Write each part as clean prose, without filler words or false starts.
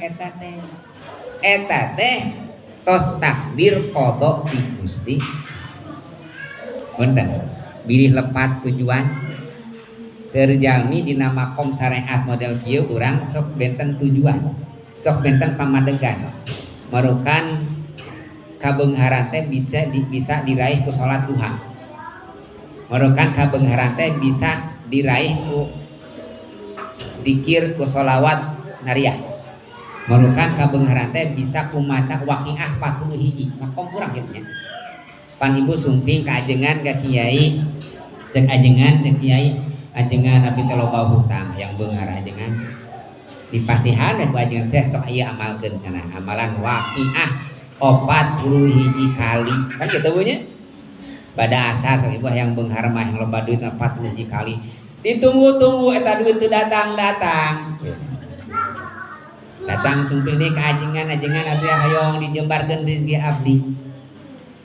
eta teh. Eta teh tos takdir qada ti Gusti. Punten, bilih lepat tujuan. Seueur jalmi dina makom syariat model kieu urang sok benten tujuan, sok benten pamadegan. Marukan kabeungharan teh bisa diraih ku salat duha. Marukan kabeungharan teh bisa diraih ku dikir, ku sholawat nariyah. Marukan kabeungharan teh bisa ku maca waqiah 40 hiji. Makom urang kitu nya. Pan ibu sumping ka ajengan ka kiai, cek ajengan, cek kiai, "Ajengan, abdi teh loba hutang, hayang beunghar ajengan." Dipasihan ku ajengan teh, "Sok ieu amalkeun," cenah, amalan waqiah 40 hiji kali. Kan kitu bu nya. Pada asar sok ibu hayang beunghar mah, hayang loba duit 40 hiji kali. Ditunggu-tunggu eta duit teu datang-datang. Datang sumping deui ka ajengan, "Ajengan, abdi hoyong dijembarkeun rezeki abdi."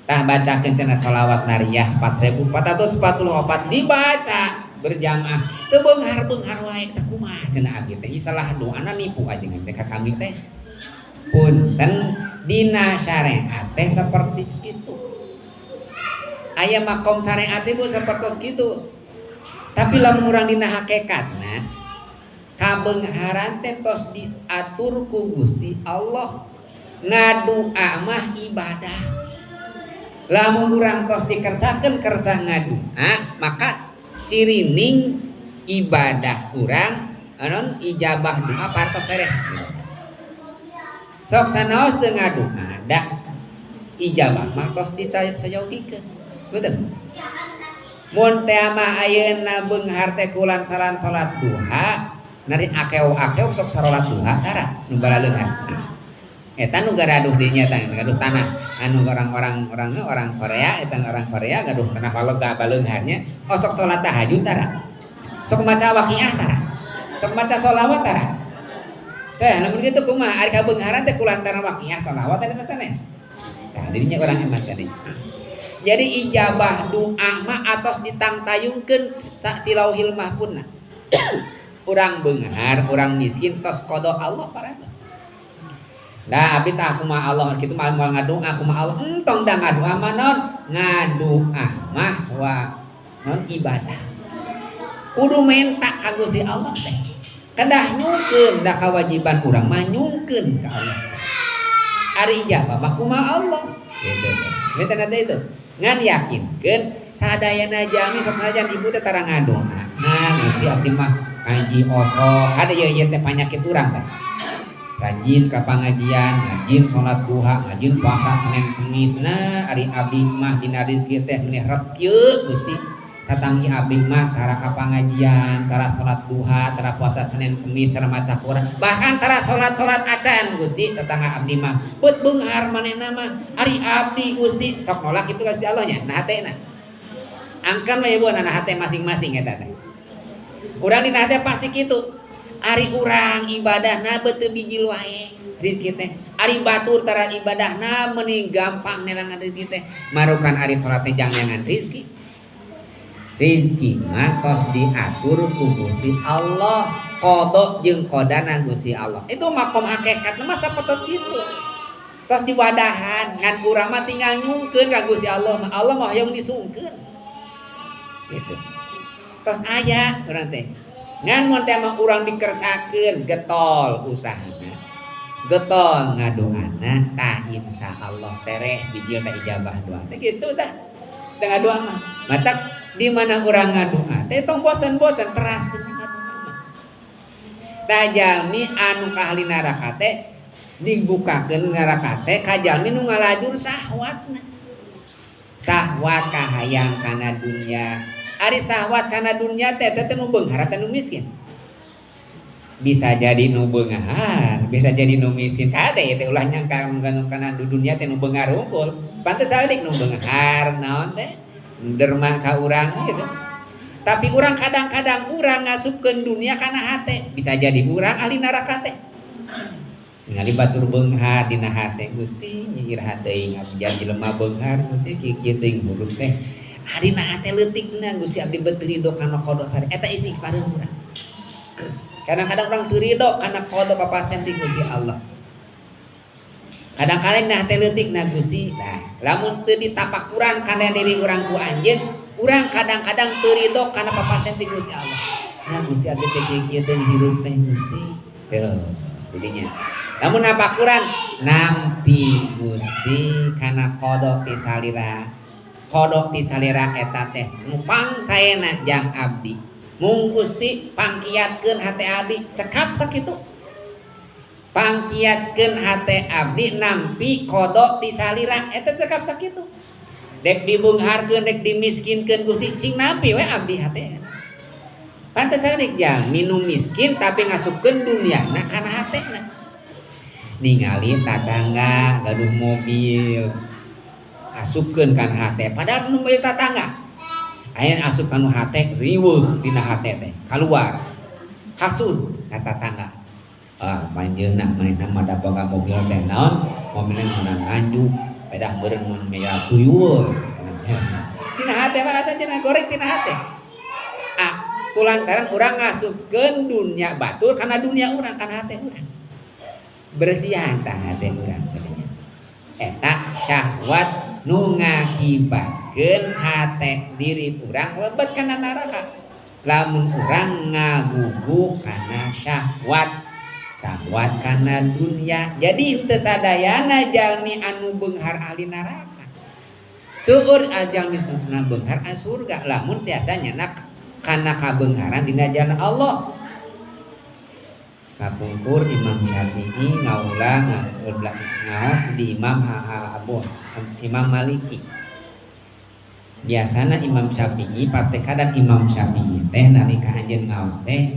Tah, bacakeun cenah sholawat nariyah 4444, dibaca berjamaah, teu beunghar-beunghar wae teh, "Kumaha," cenah, "abdi teh salah doana, nipu ajengan teh ka kami teh?" Punten, dina syariat teh seperti itu. Aya makom syariat teh pun seperti itu. Tapi lamun urang dina hakikatna, kabeungharan teh tos diatur ku Gusti Allah. Ngadua mah ibadah. Lamun urang tos dikersakeun kersa ngadua, maka cirining ibadah urang anon ijabah doa parantos tereh. Sok sanaos teu ngadua da ijabah mah tos disayogikeun. Betul. Mun teh mah ayeuna beunghar teh kulantaran salat duha, nari akeo-akeo sok sarolat duha tara nu balaleunghar. Eta nu garaduh dinya tah, gaduh tanah anu orang-orang orang orang Korea eta, orang Korea gaduh tanah balega baleungharnya, oh sok salat tahajud tara. Sok maca waqiah tara. Sok maca sholawat tara. Teh lamun kitu kumaha ari kabeungharan teh kulantaran waqiah, sholawat eta sanes? Tah, dirinya urang hemat tadi. Jadi ijabah doa mah atos ditangtayungkeun ti lauhil mahfudna. Urang beunghar, urang miskin tos qada Allah parantos. Da abdi tah kumaha Allah kitu mah moal ngadoa kumaha Allah, entong da ngadoa mah naon? Ngadoa mah wa naon, ibadah. Kudu menta ka Gusti Allah teh. Kedah nyungkeun, da kawajiban urang mah nyungkeun ka Allah. Ari ijabah mah kumaha Allah. Gitu. Minta nanti itu. Ngan yakinkeun sadayana jalmi sok sajan ibu teh tara ngadoa. "Nah, Gusti, abdi mah ngaji osok." Ada ieu ieu teh panyakit urang teh. Rajin ka pangajian, rajin salat duha, rajin puasa Senin Kemis. "Nah, ari abdi mah dina rezeki teh meni ret kieu, Gusti. Tatanggi abdi mah tara ka pangajian, tara salat duha, tara puasa Senin Kemis, tara maca Quran, bahkan tara salat-salat acan, Gusti, tetangga abdi mah beut beunghar, manehna mah. Ari abdi, Gusti," sok nolak itu ka Gusti Allah nya, nah hatena. Angkan we ibu na hate masing-masing eta teh. Urang dina hate pasti kitu. Ari urang ibadahna beut teu bijil wae rezeki teh. Ari batur tara ibadahna meni gampang neangan rezeki teh. Marukan ari salat teh jang neangan rezeki. Rezeki mah tos diatur ku Gusti Allah, qada jeung qadarna Gusti Allah. Itu makom hakikat mah sapertos kitu. Tos diwadahan, ngan urang mah tinggal nyungkeun ka Gusti Allah mah. Allah mah hoyong disungkeun. Gitu. Tos aya urang teh. Ngan mun teh mah urang dikersakeun getol usahana, getol ngadoana, tah insyaallah tereh bijil teh ijabah doa teh kitu tah. Teh ngadoa mah. Matak di mana urang ngadoa teh tong bosen-bosen, teraskeun ngadoa mah. Tah, jalmi anu ka ahli neraka teh dibukakeun neraka teh ka jalmi nu ngalajur sahwatna. Sahwat kahayang kana dunya. Ari sahwat kana dunya teh teh nu beunghar teh nu miskin? Bisa jadi nu beunghar, bisa jadi nu miskin. Kade teh ulah nyangka kana dunya teh nu beunghar hungkul. Pantes saeutik nu beunghar naon teh derma ka urang gitu. Tapi urang kadang-kadang urang ngasupkeun dunia kana hate, bisa jadi urang ahli neraka teh. Ningali batur beunghar dina hate, "Gusti, nyiir teuing abdi jadi jelema beunghar, Gusti, kieu teuing huruf teh." Dina hate leutikna, "Gusti, abdi beut ridho kana qada sare." Eta istighfareun urang. Kadang-kadang urang teu ridho kana qada papasen ti Gusti Allah. Kadang-kadang nah teh leutik na Gusti. Nah, lamun teu ditapakuran kana diri urang ku anjeun, urang kadang-kadang teu ridho kana papasen ti Gusti Allah. Nah Gusti abdi teh kieu teh hirup teh Gusti. Tuh, jadinya. Lamun napakuran nampi Gusti kana qada ti salira. Qada ti salira eta teh nu pangsaena jang abdi. Mung Gusti pangkiatkeun hate abdi cekap sakitu. Pangkiatkeun hate abdi nampi qada ti salira eta cekap sakitu. Dek dibeungharkeun dek dimiskinkeun Gusti sing nampi we abdi hate. Pantes rek jalmi nu miskin tapi ngasupkeun duniana kana hatena. Ningali tatangga gaduh mobil asupkeun kana hate padahal nu mobil tatangga. Aya asup kanu hate riweuh dina hate teh kaluar. Hasud ka tatangga. Ah manjeunna manehna mah da boga mobil teh naon? Mobilna meunang nganjuk, pedah meureun mun mega tuyul. Dina hate mah rasa cenah goreng tina hate. Ah, kulantaran urang ngasupkeun dunia batur kana dunia urang kana hate urang. Bersihan tah hate urang katanya. Eta syahwat nu ngakibatkeun hate diri urang lebet kana neraka. Lamun urang ngagugu kana syahwat, syahwat kana dunia. Jadi henteu sadayana jalmi anu beunghar ahli neraka. Seueur jalmi nu beunghar ahli surga lamun tiasa nyanak kana kabeungharan dina jalan Allah. Kapungkur Imam Syafi'i ngaulang ngaos di Imam Abu Imam Maliki. Biasana Imam Syafi'i patekadan Imam Syafi'i teh nalika anjeun ngaos teh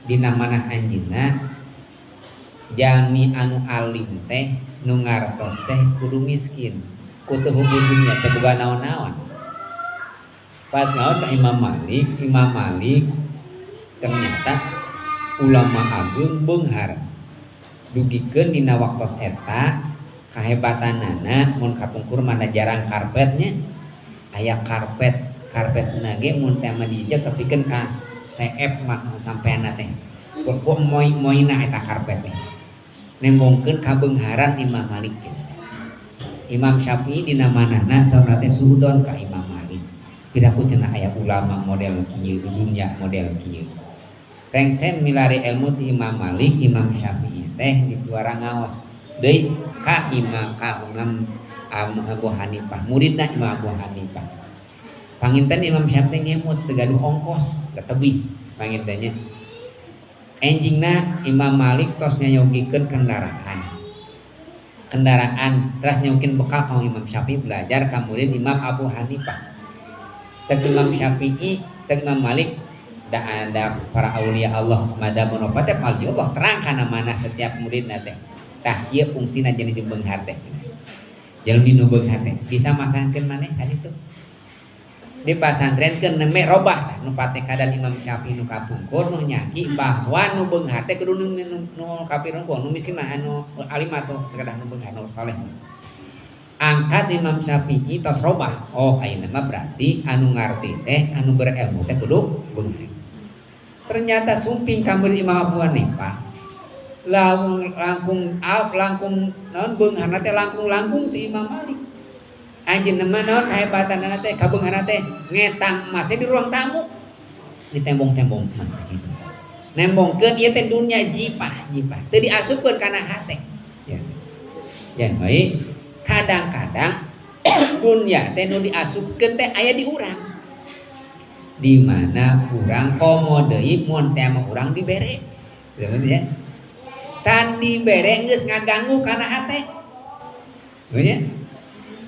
dina manah anjeunna jalmi anu alim teh nu ngartos teh kudu miskin, kudu hubung dunia teh boga naon-naon. Pas ngaos ka Imam Malik, Imam Malik ternyata ulama agung beunghar. Dugikeun dina waktos eta kahebatanana mun kapungkur mah jarang karpetnya. Aya karpet, karpetna ge mun teh mah diinjek tepikeun ka seep mah sampeanna teh. Ku moy-moyna eta karpet teh. Nembongkeun kabeungharan Imam Malik. Imam Syafi'i dina manahna saurna teh suudon ka Imam Malik. Piraku cenah aya ulama model kieu di dunia model kieu. Rengse milari ilmu ti Imam Malik, Imam Syafi'i teh dituara ngaos deui ka Imam ka Imam Abu Hanifah, muridna Imam Abu Hanifah. Panginten Imam Syafi'i ngemut teu gaduh ongkos, tebih pangintennya. Enjingna Imam Malik tos nyayogikeun kendaraan. Kendaraan teras nyayogikeun bekal ka Imam Syafi'i belajar ka murid Imam Abu Hanifah. Cek Imam Syafi'i, cek Imam Malik, da ada para aulia Allah madamun wafat teh wali Allah terang kana mana setiap muridna teh. Tah kieu fungsina jadi jeung beunghar teh. Jalmi nu beunghar teh bisa masangkeun maneh ka ditu. Di pasantrenkeun nembe robah nu patekadan Imam Syafi'i nu kapungkur nu nyaki bahwa nu beunghar teh kudu nu kafir nu miskin mah anu alim atuh kedah nu beunghar nu saleh. Angkat Imam Syafi'i tos robah. Oh ayeuna mah berarti anu ngarti teh anu berilmu teh kudu beunghar. Ternyata sumping ka murid Imam Abu Hanifah laung langkung langkung naon beungharna teh langkung-langkung ti Imam Malik. Anjeunna mah naon kahebatanna teh kabeungharna teh ngetang emasnya di ruang tamu ditembong-tembong emas teh kitu. Nembongkeun ieu teh dunia jipah jipah teu diasupkeun kana hate. Ya. Jan baik kadang-kadang dunia teh nu diasupkeun teh aya di urang. Di mana urang komo deui mun teh mah urang dibere. Gitu ya. Can dibere geus ngaganggu kana hate. Ya.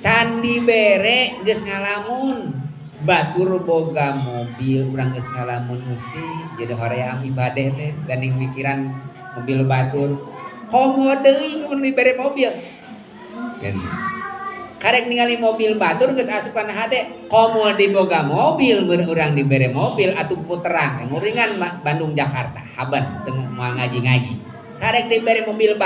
Can dibere geus ngalamun. Batur boga mobil urang geus ngalamun mesti jadi hoream ibadah teh gandeng mikiran mobil batur. Komo deui mun dibere mobil. Gitu. Karek ningali mobil batur geus asup kana hate, komo diboga mobil mun urang dibere mobil atuh puteran nguringan Bandung Jakarta haban teu moal ngaji-ngaji. Karek dibere mobil